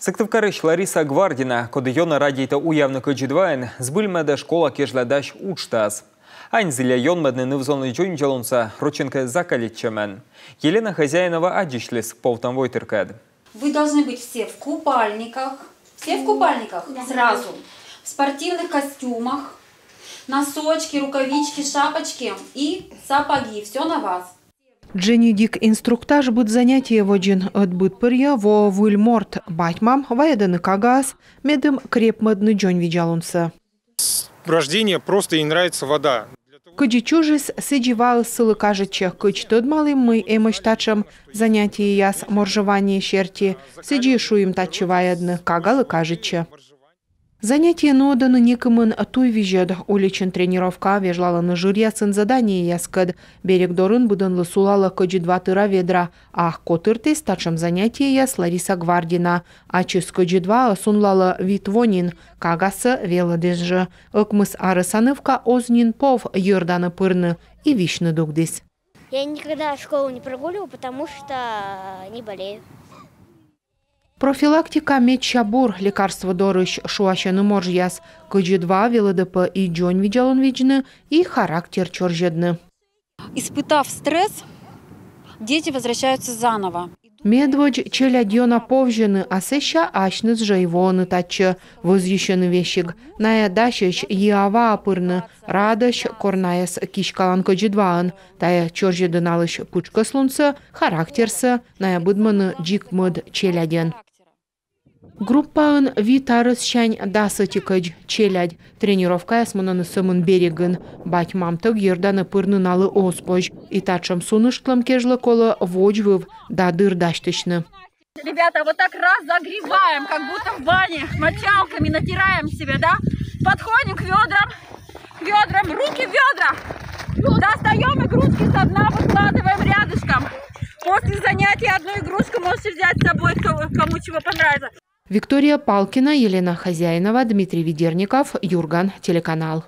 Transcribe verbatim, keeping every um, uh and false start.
Сыктывкарысь Лариса Гвардина, коді ёна радейтӧ уявны Кӧдзыд ваын, збыльмӧдӧ школа кежлӧ дась уджтас. Ань зіля ёнмӧдны ныв-зонлы дзоньвидзалунсӧ рочӧн кӧ закалитчӧмӧн. Елена Хозяинова аддзысьліс повтӧм войтыркӧд. Вы должны быть все в купальниках. Все в купальниках? Да. Сразу. В спортивных костюмах. Носочки, рукавички, шапочки и сапоги. Всё на вас. Дженьыдик инструктаж быд занятие водзын. Ӧд быдпӧрйӧ воӧ выль морт. Бать-мам вайӧдӧны кагаӧс, медым крепмӧдны дзоньвидзалунсӧ. С рождения просто ей нравится вода. Кыдзи чужис, сідзи ваыс сылы кажитчӧ. Кыдз тӧдмалім, мый эмӧсь татшӧм занятиеяс моржевание серти, сідзи шуим татчӧ вайӧдны, кагалы кажитчӧ. Занятие нуӧдӧны некымын туйвизьӧд. Уличын тренировка, вежлалӧны жыръясын заданиеяскӧд. Берег дорын быдӧнлы сулалӧ кӧдзыд ва тыра ведра. А котыртіс татшӧм занятиеяс Лариса Гвардина. Ачыс Кӧдзыд ваӧ сунулалӧ вит во нин, кагасӧ велӧдіс жӧ. Ӧкмыс арӧса нывка оз нин пов йӧрданӧ пырны и висьны дугдіс. Я никогда школу не прогуливаю, потому что не болею. Профилактика медся бур, лекарство дорысь, шуасьӧны моржъяс. Кӧдзыд ва велӧдӧ пӧ и дзоньвидзалун видзны, и характер чорзьӧдны. Испытав стресс, дети возвращаются заново. Медводз челядь ёна повзьӧны, а сэсся асьныс жӧ и воӧны татчӧ, вӧзйысьӧны весиг. Найӧ дасьӧсь йиа ваӧ пырны, радӧсь, кор найӧс киськалан Кӧдзыд ваын. Тайӧ чорзьӧдӧ налысь пытшкӧслунсӧ, характерсӧ, найӧ быдмӧны дзик мӧд челядьӧн. Группаын вит арӧссянь дас ӧтикӧдз челядь. Тренировкаяс мунӧны сӧмын берегын. Бать-мамтӧг йӧрданӧ пырны налы оз позь. И татшӧм суныштлӧм кежлӧ колӧ водзвыв да дыр дасьтысьны. Ребята, вот так разогреваем, как будто в бане, мочалками натираем себя, да? Подходим к ведрам, к ведрам, руки в ведра. Достаем игрушки со дна, выкладываем рядышком. После занятий одну игрушку можете взять с собой, кто, кому чего понравится. Виктория Палкина, Елена Хозяинова, Дмитрий Ведерников, Юрган телеканал.